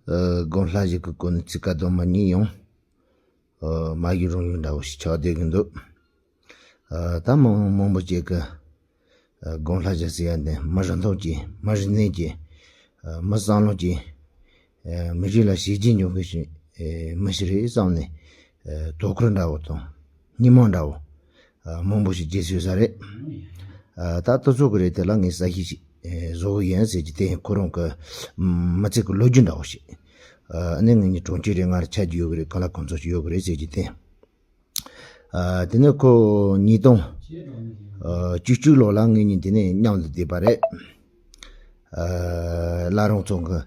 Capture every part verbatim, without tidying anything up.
ཨ། དགོན་ལྷ་ཞིག་གི་སྐོར་ནས་ཚིག་ཀ་རྡོག་མ་གཉིས་ཡང་། ཨ། མ་གཞི་རང་བཞིན་འདྲ་བོ་ཞིག་ཆགས་བསྡད་ཀྱི་འདུག་ཨ། ད་མང་མང་པོ་ཅིག་གི། ཨ། དགོན་ལྷ་ཞིག་ཟེར་ཡ་འདི་མི་རིན་ཐང་ཅན། མི་རིག་གནས་ཅན། ཨ། མི་བསམ་བློ་ཅན། ཨ། མི་རིགས་ལ་བྱས་རྗེས་འཇོག་མཁན་ཞིག་ཨ། མི་ཞིག་རེད་བསམ་ནས། ཨ། དོ་ཁུར་འདྲ་བོ་དང་སྙིང་མ་འདྲ་བོ། ཨ། མང་པོ་ཞིག་བརྗེད་སོང་ས་རེད། ཨ། ད་དུས་ཚོད་ཀྱི་རེད། དེ་ལ་ངས་གསལ་བཤད་ཅིག་ཨ། བཟོ་གི་ཡིན་ཟེར་གྱི། དེ་ཁོ་རང་གི་མི་ཚེ་གི་ལོ་རྒྱུས་འདྲ་བོ་ཞིག་ཨ། ནི་ངེད་གཉིས་གྲོང་ཁྱེར་རེ་ལྔ་རེ་ཆགས་ཀྱི་ཡོད་གི་རེད། གང་ལ་གང་འཚམ་ཞིག་ཡོད་གི་རེད་ཟེར་གྱི། དེ། ཨ། དེ་ནས་ཁོ་ཉིས་སྟོང་ཨ། བཅུ་གཅིག་ལོ་ལ་ངེད་གཉིས་དེ་ནས་མཉམ་དུ་བསྡད་པ་རེད། ཨ། བླ་རུང་རྫོང་གི་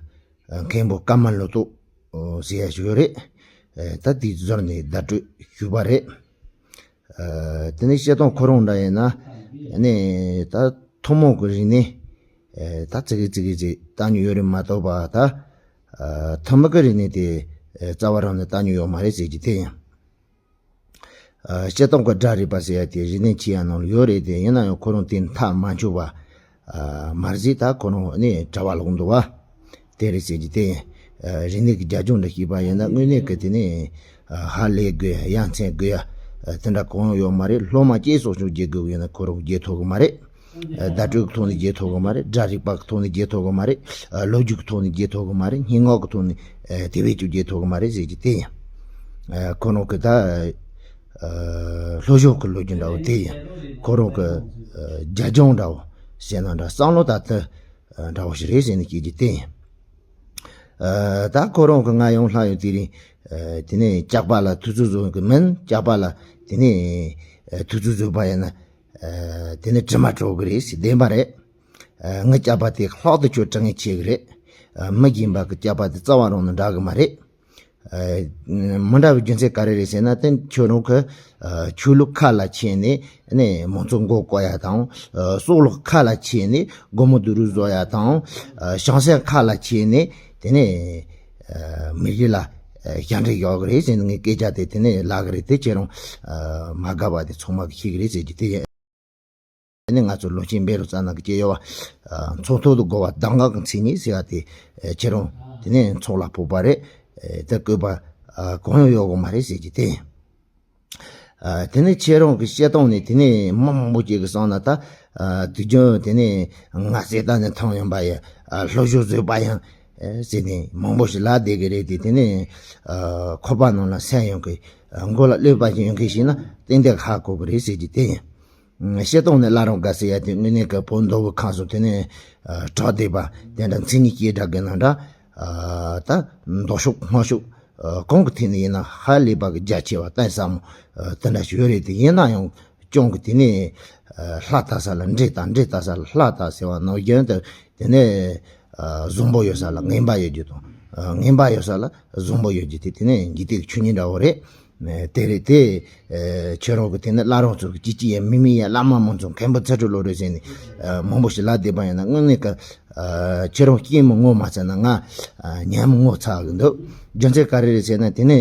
ཨ། མཁན་པོ་ཀརྨ་ལོ་ཏོག་ཨ། ཟེར་ཡ་ཞིག་ཡོད་རེད། ཨ། ད་དེའི་ཟུར་ནས་བརྡ་སྤྲོད་ཞུས་པ་རེད། ཨ། དེ་ནས་བཤད་སྟངས་ཁོ་རང་འདྲ་ཡིན་ན། ཨ་ནི་ད་ཐུན་མོང་གི་རིག་གནས། ཨ། ད་ཙི་གེ་ཙི་གེ་ཙི་བལྟ་མྱོང་ཡོད་རེད་མ་གཏོགས་པ། ད་ཨ། ཐུན་མོང་གི་རིག་གནས་དེ་ཨ། རྩ་བ་རང་ནས་བལྟ་མྱོང་ཡོད་མ་རེད་ཟེར་གྱི། དེ་ཡིན། ཨ། བཤད་སྟངས་ཀྱི་སྒྲ་རིག་པ་ཟེར་ཡ་དེ་རིག་གནས་ཆེ་ཡ་ནང་ལ་ཡོད་རེད། དེ་ཡིན་ན་ཡང་ཁོ་རང་དེ་མཐར་མ་འཁྱོལ་བ། ཨ། མ་རེད། ད་ཁོ་རང་ནི་གྲྭ་པ་ལོག་འདུག་བ། དེ་རེད་ཟེར་གྱི། དེ་ཡིན། ཨ། རིག་གནས་ཀྱི་རྒྱབ་ལྗོངས་འདྲ་ཞིག་པ་ཡིན་ན་དངོས་གནས་ཀྱི་དེ་ནས་ཨ། ཧ་ལས་དགོས་ཡ། ཡ་མཚན་དགོས་ཡ། ཨ། དེ་འདྲ་གང་ཡང་ཡོད་མ་རེད། སློབ་མ་གཅིག་སོགས་ཆུང་བརྗེ་དགོས་ཡོད་ན་ཁོ་རང་བརྗེ་ཐུབ་གི་མ་རེད། ཨ། བརྡ་སྤྲོད་ཀྱི་ཐོག་ནས་བརྗེ་ཐུབ་གི་མ་རེད། སྒྲ་རིག་པ་གི་ཐོག་ནས་བརྗེ་ཐུབ་གི་མ་རེད། ཨ། ལོ་རྒྱུས་ཀྱི་ཐོག་ནས་བརྗེ་ཐུབ་གི་མ་རེད། སྙན་ངག་གི་ཐོག་ནས་ཨ། དེ་བས་ཀྱང་བརྗེ་ཐུབ་གི་མ་རེད་ཟེར་གྱི། དེ་ཡིན། ཨ། ཁོ་རང་གི་ད་ཨ། ལྷོ་ཕྱོགས་ཀྱི་ལོ་རྒྱུས་འདྲ་བོ་དེ་ཡིན། ཁོ་རང་གི་ཨ། རྒྱབ་ལྗོངས་འདྲ་བོ་ཟེར་ན་འདྲ། བསམ་བློ་ད་ལྟ་ཨ། འདྲ་བོ་ཞིག་རེད་ཟེར་ནས་བཤད་ཀྱི། དེ་ཡིན། ཨ། ད་ཁོ་རང་གི་ང་ཡང་ལྷག་ཡོང་དེ་རིང་ཨ། དེ་ནས་སྐྱག་པ་ལ་ཐུབ་ཚོད་བཟོ་གི་མིན། སྐྱག་པ་ལ་དེ་ནས་ཨ། ཐུབ་ཚོད་བཟོས་པ་ཡིན་ན། ཨ། དེ་ནས་དྲི་མ་བྲོ་གི་རེད་ཟེར། བདེན་པ་རེད། ཨ། ངའི་སྐྱག་པ་དེ་ལྷག་ཏུ་ཁྱོད་དྲི་ངན་ཆེ་གི་རེད། ཨ། མི་གཞན་པ་གི་སྐྱག་པ་དེ་རྩ་བ་རང་ནས་འདྲ་གི་མ་རེད། ཨ། མི་འདྲ་བའི་རྒྱུ་མཚན་ག་རེ་རེད་ཟེར་ན། དེ་ཁྱོད་རང་གི་ཨ། ཆོས་ལུགས་ཁ་ལ་ཁྱེར་ནས་ནས་མང་ཚོགས་མགོ་སྐོར་ཡ་དང་། ཨ། སྲོག་ལུགས་ཁ་ལ་ཁྱེར་ནས་སྒོར་མོ་བསྡུ་རུབ་བཟོ་ཡ་དང་། ཨ། བྱང་སེམས་ཁ་ལ་ཁྱེར་ནས་དེ་ནས་ཨ། མི་རིགས་ལ་ཨ། ཞབས་འདྲེན་རྒྱག་གི་རེད་ཟེར་ནས་ངས་སྐད་ཆ་དེ་དེ་ནས་ལབ་གི་རེད། དེ་ཁྱེད་རང་ཨ། མ་དགའ་བ་དེ་ཚང་མ་གིས་ཤེས་གི་རེད་ཟེར་གྱི། དེ་ཡིན། དེ་ནས་ང་ཚོ་ལོ་ཆེན་བཻ་རོ་ཙ་ན་གི་སྐྱེ་ཡོད་པ། ཨ། ཚོགས་ཐོག་ཏུ་དགོས་པ་གདམས་ངག་གི་མཚན་ཉིད་ཟེར་བ་དེ་ཨ། ཁྱེད་རང་དེ་ནས་ཚོགས་ལ་ཕོག་པ་རེད། ཨ། དེ་བཀོད་པ་ཨ། གང་ཡང་ཡོད་གི་མ་རེད་ཟེར་གྱི། དེ་ཡིན། ཨ། དེ་ནས་ཁྱེད་རང་གི་བཤད་སྟངས་ནས་དེ་ནས་མི་མང་པོ་ཅིག་གིས་བསམ་ན། ད་ཨ། དུས་རྒྱུན་དེ་ནས་ང་གསེར་རྟ་ནས་ཐོན་ཡོང་པ་ཡིན། ཨ། ལྷོ་ཕྱོགས་བཟོས་པ་ཡིན། ཨ། ཟེར་ནས་མང་པོ་ཞིག་ལབ་བསྡད་ཀྱི་རེད་དེ། དེ་ནས་ཨ། ཁོག་པ་ནང་ལ་སེམས་ཡོད་མཁན། ཨ། མགོ་ལ་གློད་པ་ཞིག་ཡོད་མཁན་ཞིག་ན་ཏན་ཏན་ཧ་གོ་གི་རེད་ཟེར་གྱི། དེ་ཡིན། བཤད་སྟངས་ནས་བླ་རུང་དགའ་ཟེར་ཡ་དེ་དངོས་གནས་ཀྱི་བོད་མདོ་དབུས་ཁམས་གསུམ་དེ་ནས་ཨ། གྲགས་བསྡད་པ་དེ་འདྲ། མཚན་ཉིད་སྐྱེས་དྲགས་གི་ནང་འདྲ། ཨ། ད་མདོ་ཕྱོགས་སྔགས་ཕྱོགས་ཨ། གང་གི་ཐད་ནས་ཡིན་ན་ཧ་ལས་པ་གི་རྒྱ་ཆེ་བ་གཏིང་ཟབ་མོ་ཨ། དེ་འདྲ་ཞིག་ཡོད་རེད་དེ། ཡིན་ན་ཡང་ཅུང་གི་དེ་ནས་ཨ། ལྷ་ལྟ་ས་ལ་འདྲེ་ལྟ། འདྲེ་ལྟ་ས་ལ་ལྷ་ལྟ་ཟེར་བ་ནང་བཞིན་དུ། དེ་ནས་ཨ། བཟང་པོ་ཡོད་ས་ལ་ངན་པ་ཡོད་རྒྱུ་དང་། ཨ། ངན་པ་ཡོད་ས་ལ་བཟང་པོ་ཡོད་རྒྱུ་དེ་དེ་ནས་འཇིག་རྟེན་གྱི་ཆོས་ཉིད་འདྲ་བོ་རེད། ཨ། དེ་རེད་དེ། ཨ། ཁྱེད་རང་གི་དེ་ནས་བླ་རུང་ཚོ་གི་ཅི་ཅི་ཡ་མི་མི་ཡ་བླ་མ་མང་ཚོ་མཁན་པོ་ཚུལ་ཁྲིམས་བློ་གྲོས་ཟེར་ནས་ཨ། མང་པོ་ཞིག་ལབ་བསྡད་པ་ཡིན་ན། དངོས་གནས་ཀྱི་ཨ། ཁྱེད་རང་སྐྱེས་མ་ངོ་མ་ཚ་ན་ང་ཨ། ཉམས་ངོ་ཚ་གི་འདུག་རྒྱུ་མཚན་ག་རེ་རེད་ཟེར་ན། དེ་ནས་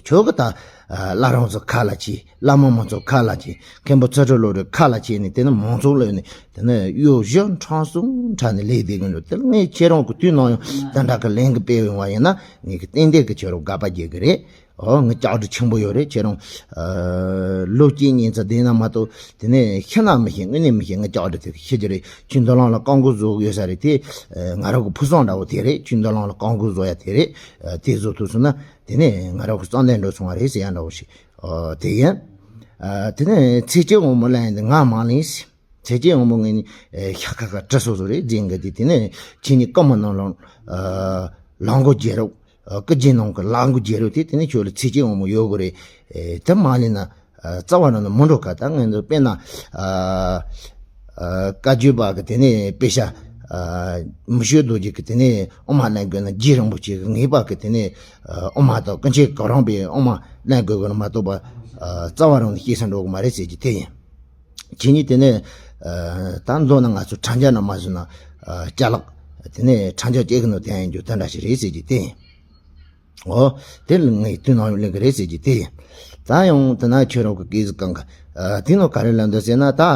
ཁྱོད་ཀྱིས་ད་ཨ། བླ་རུང་ཚོ་ཁ་ལ་ཁྱེར། བླ་མ་མང་ཚོ་ཁ་ལ་ཁྱེར། མཁན་པོ་ཚུལ་ཁྲིམས་བློ་གྲོས་ཁ་ལ་ཁྱེར་ནས། དེ་ནས་མང་ཚོགས་ལ་ནས་དེ་ནས་གཡོ་སྒྱུ་ཁྲམ་གསུམ་ཁྲ་ནས་ལས་བསྡད་གི་འདུག་དེ་ངས་ཁྱེད་རང་གི་དུས་ནང་ཡང་དེ་འདྲ་གི་ལན་གི་སྤེལ་ཡོང་བ་ཡིན་ན། ངས་གི་ཏན་ཏན་གི་ཁྱེད་རང་དགག་པ་རྒྱག་གི་རེད། ཨོ། ངའི་ལྕགས་སྒྲོག་ཆེན་པོ་ཡོད་རེད། ཁྱེད་རང་ཨ། ལོ་གཅིག་གཉིས་ཙམ་བསྡད་ན་མ་གཏོགས་དེ་ནས་ཤི་ན་མི་ཤེས། དངོས་གནས་མི་ཤེས། ངའི་ལྕགས་སྒྲོག་དེ་ཤི་རྒྱུ་རེད། ཆུ་འདུ་ལང་ལ་རྐང་འཁོར་བཟོ་གི་ཡོད་ས་རེད། དེ་ཨ། ང་རང་གི་ཕུགས་བསམ་འདྲ་བོ་དེ་རེད། ཆུ་འདུ་ལང་ལ་རྐང་འཁོར་བཟོ་ཡ་དེ་རེད། ཨ། དེ་བཟོ་ཐུབ་སོང་ན་དེ་ནས་ང་རང་གི་བསམ་དོན་འགྲུབ་སོང་བ་རེད་ཟེར་ཡ་འདྲ་བོ་ཞིག་ཨོ། དེ་ཡིན། ཨ། དེ་ནས་ཚེ་སྐྱིད་དབང་མོ་ལབ་ཡ་འདི་ང་མ་ལེན་ཟེར། ཚེ་སྐྱིད་དབང་མོ་ངས་ནི་ཨེ། ཤ་ཁ་ཁ་བྲི་སོ་སོ་རེད་ཟེར་གི་དེ། དེ་ནས་ཁྱེད་ནི་ཀུ་མུ་ནང་ལ་ཨ། ལག་མགོ་རྒྱལ་རབས། ཨ། སྐུ་རྗེས་གནང་གི་ལག་མགོ་རྒྱལ་རབས་དེ། དེ་ནས་ཁྱོད་ལ་ཚེ་སྐྱིད་དབང་མོ་ཡོད་དགོས་རེད། ཨེ། དེ་མ་ལེན་ན་ཨ། རྩ་བ་ནང་ནས་མི་འགྲོ་ག་ད་ངས་འདི་དཔེར་ན་ཨ། ཨ། བཀའ་བརྒྱུད་པ་གི་དེ་ནས་དཔེ་ཆ་ཨ། མི་ཤོད་རྡོ་རྗེ་གི་དེ་ནས་དབུ་མ་ལེན་དགོས་ན་རྗེ་རིན་པོ་ཆེ་གི་ངེས་པ་གི་དེ་ནས་ཨ། དབུ་མ་དང་ཀུན་མཁྱེན་གོ་རམས་པའི་དབུ་མ་ལེན་དགོས་གི་མ་གཏོགས་པ་ཨ། རྩ་བ་རང་ནས་སྐྱེ་ས་འགྲོ་གི་མ་རེད་ཟེར་གྱི་དེ་ཡིན། ཁྱེད་གཉིས་དེ་ནས་ཨ། ད་མདོར་ན་ང་ཚོ་ཁྲམ་རྒྱག་ན་མ་བཟོད་ན་ཨ། ཅ་ལག་དེ་ནས་ཁྲམ་རྒྱག་བྱེད་གི་ནོ་དེ་ཡང་རྒྱུ་དེ་འདྲ་ཞིག་རེད་ཟེར་གྱི་དེ་ཡིན། འོ། དེ་ལ་ངས་དུས་ནང་ཡོང་ལེན་གི་རེད་ཟེར་གྱི་དེ་ཡིན། ད་ཡང་དེ་ན་ཁྱོད་རང་གི་སྐད་ཟིག་གང་གི་ཨ། དེ་ནང་ག་རེ་ལབ་འདུག་ཟེར་ན། ད་ཨ།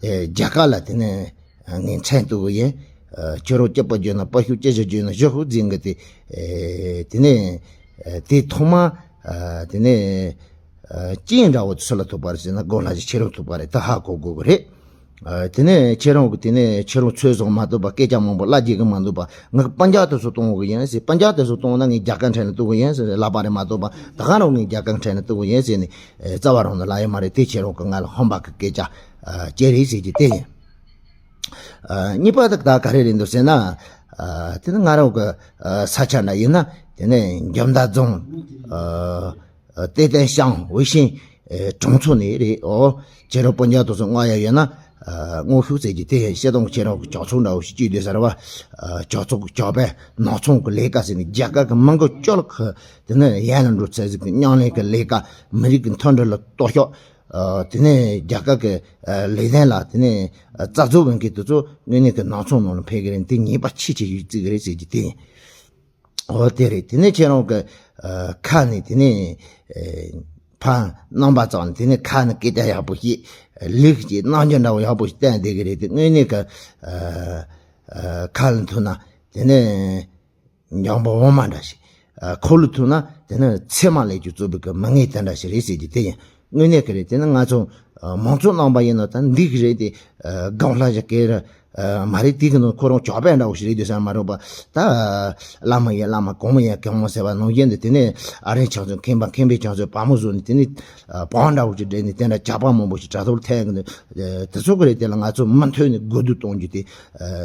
ཨེ། རྒྱ་གར་ལ་དེ་ནས་ངས་མཚན་གཏོང་གི་ཡིན། ཁྱེད་རང་སྐྱིད་པོ་བརྗོད་ན་པ་ཤུ་ཅི་ཞིག་བརྗོད་ན་ཞུ་ཧུ་འཛིན་གི་དེ། དེ་ནས་དེ་ཐོག་མ་དེ་ནས་ཅི་འདྲ་བོ་སུ་ལ་ཐུག་པ་རེད་ཟེར་ན། སྒོ་ལྷ་ཞིག་ཁྱེད་རང་ཐུག་པ་རེད། ད་ཧ་གོ་དགོས་གི་རེད། དེ་ནས་ཁྱེད་རང་གི་དེ་ནས་ཁྱེད་རང་ཚོད་བཟུང་མ་ཐུབ་པ། སྐད་ཆ་མང་པོ་བླ་རྒྱས་གི་མ་འདུག་པ། ངས་སྤུན་ཀྱག་དེ་ཚོ་གཏོང་གི་ཡིན་ཟེར། སྤུན་ཀྱག་དེ་ཚོ་གཏོང་ན་ངས་རྒྱ་གར་འཕྲིན་ལས་གཏོང་གི་ཡིན་ཟེར་ལབ་པ་རེད་མ་གཏོགས་པ། ད་ག་རང་ངས་རྒྱ་གར་འཕྲིན་ལས་གཏོང་གི་ཡིན་ཟེར་ནས་རྩ་བ་རང་ནས་ལབ་ཡོད་མ་རེད། དེ་ཁྱེད་རང་གི་ང་ལ་ཧམ་པ་གི་སྐད་ཆ་ཅིག་རེད་ཟེར་གྱི་དེ་ཡིན། གཉིས་པ་དེ་ད་ག་རེ་རེད་འདུག་ཟེར་ན། དེ་ནི་ང་རང་གི་ས་ཆ་འདྲ་ཡིན་ན། དེ་ནས་འཇམ་མདའ་རྫོང་། ཏེ་ཏན་ཤང་ཝེ་ཤིན་གྲོང་ཚོ་ནས་རེད། ཨོ། ཁྱེད་རང་སྤུན་ཀྱག་དེ་ཚོ་སྔོག་ཡ་ཡོད་ན། སྔོག་ཤོག་ཟེར་གྱི་དེ་ཡིན། སྤྱིར་བཏང་ཁྱེད་རང་གི་ཇག་ཚོགས་འདྲ་བོ་ཞིག་བྱས་བསྡད་ས་རེད་པ། ཇག་ཚོགས་ཇག་པའི་ནག་ཚོང་གི་ལས་ཀ་ཟེར་ནས་རྒྱ་གར་གི་མི་མགོ་ལྕོག་གི་དེ་ནས་ཡན་ལ་འགྲོ་ཚད་ཟིག་གི་མཉམ་ལས་ཀྱི་ལས་ཀ། མི་རིགས་ཀྱི་མཐུན་སྒྲིལ་ལ་གཏོར་བཤིག། དེ་ནས་རྒྱ་གར་གྱི་ལས་དོན་ལ་དེ་ནས་རྩ་འཛུགས་འོས་མཁན་དེ་ཚོ་དངོས་གནས་ཀྱི་ནག་ཚོང་ནང་ལ་ཕེབས་ཀྱི་རེད། དེ་ཉེས་པ་ཆེ་ཆེ་ཡོད་ཅིག་རེད་ཟེར་གྱི་དེ་ཡིན། འོ་དེ་རེད། དེ་ནས་ཁྱེད་རང་གི་ཁ་ནས་དེ་ནས་ཕར་རྣམ་པ་ཚོ་ནས་དེ་ནས་ཁ་ནས་སྐད་ཆ་ཡག་པོ་ཞིག་ལེགས་ཀྱི་རྣམ་འགྱུར་འདྲ་བོ་ཡག་པོ་ཞིག་བསྟན་བསྡད་ཀྱི་རེད། དེ་དངོས་གནས་ཀྱི་ཁ་ལ་ཐུག་ན་དེ་ནས་འཇམ་པོ་འོ་མ་འདྲ་ཞིག་ཁོ་ལ་ཐུག་ན་དེ་ནས་ཚེར་མ་ལས་ཀྱི་བཙོས་པའི་གི་མི་ངན་དེ་འདྲ་ཞིག་རེད་ཟེར་གྱི་དེ་ཡིན། དངོས་གནས་ཀྱི་རེད། དེ་ནི་ང་ཚོ་མང་ཚོགས་རྣམ་པ་ཡིན་ན་ད་འདི་གི་རེད་དེ། སྒང་ལྷ་ཞིག་གི་རེད་མ་རེད། དེ་གི་ནང་ཁོ་རང་ཇག་པ་འདྲ་བོ་ཞིག་རེད་དེ་ཟེར་མ་རེད་པ། ད་བླ་མ་ཡིན་བླ་མ། གོང་མ་ཡིན་གོང་མ་ཟེར་བ་ནང་བཞིན་དུ། དེ་ནས་ཨ་རིའི་ཆང་ཚོས་མཁན་པ། མཁན་པོའི་ཆང་ཚོས་བ་མོ་བཟོས་ནས། དེ་ནས་བ་འདྲ་བོ་ཞིག་སྦྲེལ་ནས་དེ་འདྲ་ཇག་པ་མང་པོ་ཞིག་དྲ་ཐོག་ལ་ཐོན་གི་འདུག་དེ་ཚོ་གི་རེད། དེ་ལ་ང་ཚོ་མུ་མཐུད་ནས་གོ་བསྡུར་གཏོང་རྒྱུ་དེ།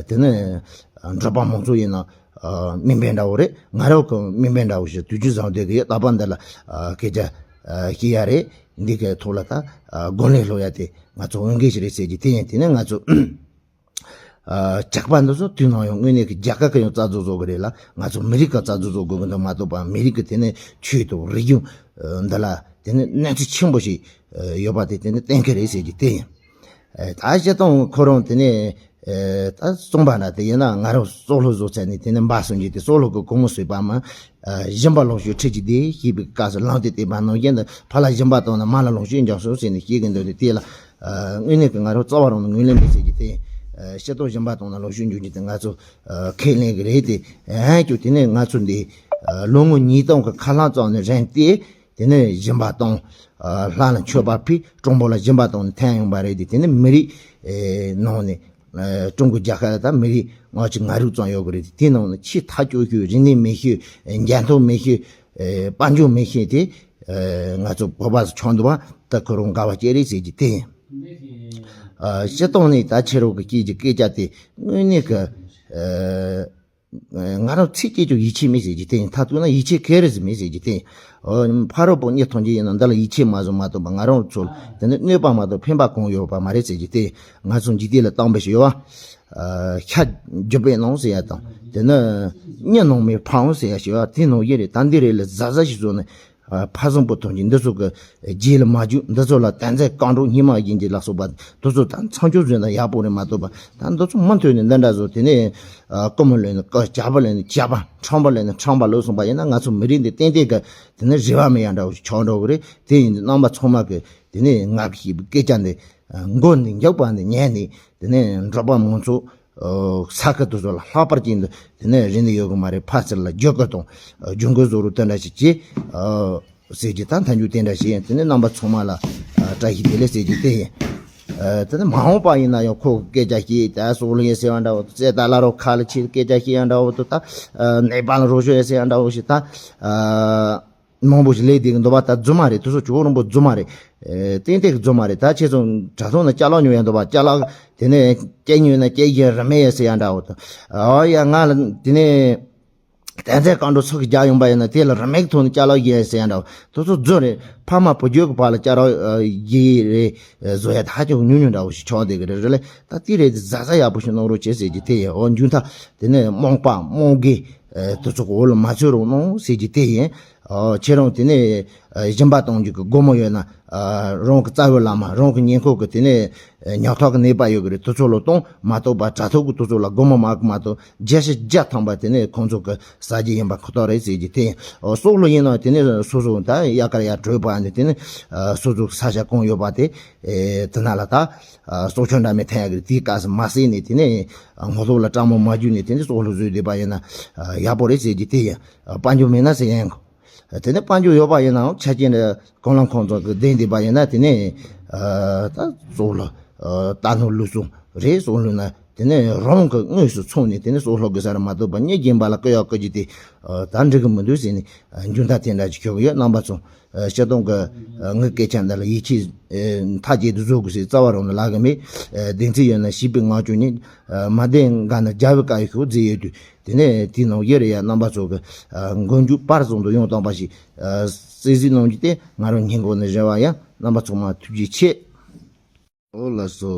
དེ་ནས་འབྲོག་པ་མང་ཚོགས་ཡིན་ན་མིང་དཔེ་འདྲ་བོ་རེད། ང་རང་གི་མིང་དཔེ་འདྲ་བོ་ཞིག་དུས་ཚོད་བཟང་བསྡད་ཀྱི་ཡོད། རྟག་པར་འདི་ལ་སྐད་ཆ་བཤད་ཡ་རེད། འདི་གའི་ཐོག་ལ་ད་དགོན་ལས་སློབ་ཡ་དེ་ང་ཚོ་འོས་འགན་ཞིག་རེད་ཟེར་གྱི་དེ་ཡིན། དེ་ནས་ང་ཚོ་ཇག་པ་འདི་ཚོ་དུས་ནམ་ཡང་དངོས་གནས་ཀྱི་རྒྱ་གར་གྱི་ཡང་རྩ་འཛུགས་བཟོ་གི་རེད་ལ། ང་ཚོ་མི་རིགས་ཀྱི་རྩ་འཛུགས་བཟོ་དགོས་ཀྱི་འདུག་མ་གཏོགས་པ། མི་རིགས་ཀྱི་དེ་ནས་ཆོས་དང་རིག་གཞུང་འདི་ལ་དེ་ནས་གནོད་འཚེ་ཆེན་པོ་ཞིག་ཡོད་པ་དེ་དེ་ནས་གཏན་འཁེལ་རེད་ཟེར་གྱི་དེ་ཡིན། ད་སྤྱིར་བཏང་ཁོ་རང་དེ་ནས་ད་གསུངས་པ་འདྲ་དེ་ཡིན་ན། ང་རང་སྲོག་ལྷུ་བཟོ་ཚར་ནས་དེ་ནས་འབའ་སོང་རྗེས་དེ་སྲོག་ལྷུ་གི་གོང་མོ་ཟོས་པ་མ། སྦྱིན་པ་ལོངས་སྤྱོད་ཁྲིད་ཀྱི་དེ་ཞེས་པའི་སྐབས་སུ་ལངས་ཏེ་བསྟན་པ་ནང་བཞིན་དུ། ཕ་ལ་སྦྱིན་པ་བཏང་ན་མ་ལ་ལོངས་སྤྱོད་འབྱུང་སོང་ཟེར་ནས་བཤད་ཀྱི་འདུག་དེ་དེ་ལ་དངོས་གནས་ཀྱི་ང་རང་རྩ་བ་རང་ནས་ངོས་ལེན་མེད་ཟེར་གྱི་དེ། སྤྱིར་བཏང་སྦྱིན་པ་བཏང་ན་ལོངས་སྤྱོད་འབྱུང་རྒྱུ་དེ་ང་ཚོ་ཁས་ལེན་གྱི་རེད་དེ། ཡང་ཁྱོད་དེ་ནས་ང་ཚོ་འདི་ལོ་ངོ་ཉིས་སྟོང་གི་ཁ་ལྷག་ཙམ་ནས་རན་ཏེ། དེ་ནས་སྦྱིན་པ་བཏང་། ལྷ་ལ་མཆོད་པ་ཕུལ། གྲོང་པ་ལ་སྦྱིན་པ་བཏང་ནས་ཐོན་ཡོང་པ་རེད་དེ། དེ་ནས་མི་རིགས་ནང་ནས་ཀྲུང་གོ་རྒྱལ་ཁབ་ལ་ད་མི་རིགས་ལྔ་བཅུ་ང་དྲུག་ཙམ་ཡོད་གི་རེད་དེ། དེ་ནང་ནས་ཆེས་ཐག་ཆོད་ཤོས། རིག་གནས་མེད་ཤོས། འཇོན་ཐང་མེད་ཤོས། དཔལ་འབྱོར་མེད་ཤོས་དེ་ང་ཚོ་བོད་པ་ཚོ་ཆགས་འདུག་པ། ད་ཁོ་རང་དགའ་བ་སྐྱེ་རེད་ཟེར་གྱི་དེ་ཡིན། སྤྱིར་བཏང་ནས་ད་ཁྱེད་རང་གི་སྐད་ཀྱི་སྐད་ཆ་དེ་དངོས་གནས་ཀྱི། ང་རང་ཚིག་སྐད་ཅིག་ཡིད་ཆེས་མེད་ཟེར་གྱི་དེ་ཡིན། མཐར་གཏུགས་ན་ཡིད་ཆེས་ག་རེ་ཟིག་མེད་ཟེར་གྱི་དེ་ཡིན། ཨོ། ཕ་རོལ་པོ་གཉིས་ཐོན་གྱི་ཡིན་ན་འདི་ལ་ཡིད་ཆེས་མ་བཟོ་མ་གཏོགས་པ། ང་རང་ཚོ་ལ་དེ་ནི་གནོད་པ་མ་གཏོགས་ཕན་པ་གང་ཡོད་པ་མ་རེད་ཟེར་གྱི་དེ་ཡིན། ང་ཚོ་འཇིག་རྟེན་ལ་བཏང་པའི་ཞེས་པ། ཤ་རྒྱུ་པའི་ནང་ཟེར་ཡ་དང་། དེ་ནི་གཉའ་ནང་མའི་ཕ་འོང་ཟེར་ཡ་ཞེས་པ་དེ་ནང་བཞིན་རེད། ད་འདི་རེད་ལ་གཟབ་གཟབ་ཞིག་བཟོ་ནས། ཕ་བཟང་པོ་ཐོན་གྱི་འདི་ཚོ་གི་རྗེས་ལ་མ་རྒྱུག་འདི་ཚོ་ལ་དོན་ཚན་གང་དྲུག་སྙེ་མ་བཞིན་གྱི་ལ་སོགས་པ་འདི་ཚོ་ད་མཚམས་སྦྱོར་བཟོས་ན་ཡག་པོ་རེད་མ་གཏོགས་པ། ད་འདི་ཚོ་མུ་མཐུད་ནས་འདི་འདྲ་བཟོ། དེ་ནས་ཀུ་མུ་ལེན་ནི་ཀུ། ཇ་པ་ལེན་ནི་ཇ་པ། ཁྲམ་པ་ལེན་ནི་ཁྲམ་པ་ལོས་སོང་པ་ཡིན་ན། ང་ཚོ་མི་རིགས་འདི་ཏན་ཏན་གི་དེ་ནས་རེ་བ་མེད་ཡ་འདྲ་བོ་ཞིག་ཆགས་འགྲོ་གི་རེད། དེ་ཡིན་དུས་རྣམ་པ་ཚང་མ་གི་དེ་ནས་ང་གི་ཞེས་པའི་སྐད་ཆ་འདི་མགོ་ནས་མཇུག་བར་ནས་ཉན་ནས། དེ་ནས་འབྲོག་པ་མང་ཚོགས་ས་ཁུལ་དེ་ཚོ་ལ་ལྷག་པར་ཅན་དུ་དེ་ནས་རིན་དུ་ཡོད་གི་མ་རེད། ཕར་ཚུར་ལ་བརྒྱུད་སྐུར་དང་ཇུས་འགོད་བཟོ་རོགས་དེ་འདྲ་ཞིག་བྱེད་ཟེར་གྱི་ད་མཐའ་མཇུག་དེ་འདྲ་ཞིག་ཡིན། དེ་ནས་རྣམ་པ་ཚང་མ་ལ་བཀྲ་ཤིས་བདེ་ལེགས་ཟེར་གྱི་དེ་ཡིན། དེ་ནས་མ་འོངས་པ་ཡིན་ན་ཡང་ཁོ་གི་སྐད་ཆ་བཤད། ད་སོག་ལུ་ཡིན་ཟེར་བ་འདྲ་བོ། རྩེ་ད་ལ་རོ་ཁ་ལ་ཆེ་སྐད་ཆ་བཤད་ཡ་འདྲ་བོ་དུ། ད་ནེ་པ་ལ་རོ་ཤོ་ཡིན་ཟེར་ཡ་འདྲ་བོ་ཞིག་ད། མང་པོ་ཞིག་ལས་དེ་གི་འདུག་པ། ད་རྫུན་མ་རེད། དེ་ཚོ་ཇོ་བོ་རིན་པོ་རྫུན་མ་རེད། ཨེ། ཏན་ཏན་གི་རྫུན་མ་རེད། ད་ཁྱེད་ཚོ་དྲ་ཐོག་ན་ཅ་ལག་ཉོ་ཡ་འདུག་པ། ཅ་ལག་དེ་ནས་སྐྱེ་ཉོས་ན་སྐྱེ་ཡིན་རིན་མེད་ཡིན་ཟེར་ཡ་འདྲ་བོ་དང་། ཨོ་ཡ། ང་ལ་དེ་ནས་དོན་ཚན་གང་དྲུག་ཚུར་གི་རྒྱག་ཡོང་པ་ཡིན་ན་དེ་ལ་རིན་མེད་གི་ཐོག་ནས་ཅ་ལག་ཡིན་ཟེར་ཡ་འདྲ་བོ། དེ་ཚོ་རྫུན་རེད། ཕ་མ་བུ་རྒྱུད་གི་བར་ལ་ཅ་ལག་ཡིན་རེད་བཟོ་ཡ་ད་ཧ་ཅང་ཉུང་ཉུང་འདྲ་བོ་ཞིག་ཆགས་བསྡད་གི་རེད། རེད་ལེ། ད་དེ་རེད། དེ་གཟབ་གཟབ་ཡག་པོ་ཞིག་གནང་རོགས་བྱེད་ཟེར་གྱི་དེ་ཡིན། འོ་མཇུག་མཐར་དེ་ནས་རྨོངས་པ་རྨོངས་དགེ། ཨ་དེ་ཚོ་གི་འོག་ལ་མ་ཚུད་རོགས་གནང་ཟེར་རྒྱུ་དེ་ཡིན། ཨ་ཁྱེད་རང་དེ་ནས་ཨ་སྦྱིན་པ་གཏོང་རྒྱུ་གི་སྒོ་མོ་ཡོད་ན། ཨ་རང་གི་རྩ་བའི་བླ་མ་རང་གི་ཉེ་འཁོར་གི་དེ་ནས་ཨ་ཉག་ཐོག་གི་ནད་པ་ཡོད་གི་རེད། དེ་ཚོ་ལ་གཏོང་མ་གཏོགས་པ་དྲ་ཐོག་གི་དེ་ཚོ་ལ་སྒོ་མོ་མ་གི་མ་གཏོགས་བརྒྱ་ཆ་བརྒྱ་ཐམ་པ་དེ་ནས་ཁོང་ཚོ་གི་ཟ་རྒྱུ་ཡིན་པ་ཁོ་ཐག་རེད་ཟེར་རྒྱུ་དེ་ཡིན། ཨ་སྲོག་བླུ་ཡིན་ན་དེ་ནས་སོ་སོ་ད་ཡག་གར་ཡར་བྲོས་པ་ནས་དེ་ནས་ཨ་སོ་སོ་གི་ས་ཆ་གང་ཡོད་པ་དེ་ཨེ་དེ་ན་ལ་ད་ཨ་སྲོག་ཆགས་འདྲ་མིན་འཐེན་ཡག་གི་རེད། དེའི་སྐབས་སུ་མ་བསད་ནས་དེ་ནས་ཨ་ངོ་ཐོག་ལ་སྐྲག་མོ་མ་རྒྱུག་ནས་དེ་ནས་སྲོག་བླུ་བཟོས་བསྡད་པ་ཡིན་ན་ཨ་ཡག་པོ་རེད་ཟེར་རྒྱུ་དེ་ཡིན། ཨ་དཔལ་འབྱོར་མེད་ན་ཟེར་ཡ་ཡིན་གོ། དེ་ནས་དཔལ་འབྱོར་ཡོད་པ་ཡིན་ནའང་ཆ་རྐྱེན་རེ་གང་ལ་ཁོང་ཚོ་གི་ལྡན་བསྡད་པ་ཡིན་ན་དེ་ནས་ཨ་ད་སྲོག་བླུ་ཨ་རྟ་ནོར་བླུ་སྲོག་རེད། སྲོག་བླུ་ན་དེ་ནས་རང་གི་དངོས་སུ་འཚོང་ནས་དེ་ནས་སྲོག་བླུ་དགོས་ས་རེད་མ་གཏོགས་པ་མྱི་རྒན་པ་ལ་རྐུ་ཡག་རྐུ་རྒྱུ་དེ་ཨ་ད་འགྲིག་གི་མི་འདུག་ཟེར་ནས་ཨ་མཇུག་མཐའ་དེ་འདྲ་ཅིག་ཁྱོད་ཀྱི་ཡོད། རྣམ་པ་ཚོ་ཨ་སྤྱིར་བཏང་གི་ཨ་ངའི་སྐད་ཆ་འདི་ལ་ཡིད་ཆེས་ཨ་མཐའ་གཅིག་ཏུ་བཟོ་དགོས་ཟེར་རྩ་བ་རང་ནས་ལབ་གི་མེད། ཨ་བདེན་ཚིག་ཡོད་ན་བྱིས་པའི་ངག་བཅུ་ཉིད། ཨ་མ་བདེན་འགའ་ན་རྒྱལ་བའི་བཀའ་ཡི་ཤོག་རྫི་ཡོད་དུས། དེ་ནས་དེའི་ནང་ཡེ་རེ་ཡ་རྣམ་པ་ཚོ་གི་ཨ་མགོ་མཇུག་བར་གསུམ་དུ་ཡང་དག་པ་ཞིག་ཨ་གསན་གཟིགས་གནང་རྒྱུ་དེ་ང་རང་སྙིང་ཁོང་ནས་རེ་བ་ཡ། རྣམ་པ་ཚང་མ་ཐུགས་རྗེ་ཆེ། ཨོ་ལགས་སོ།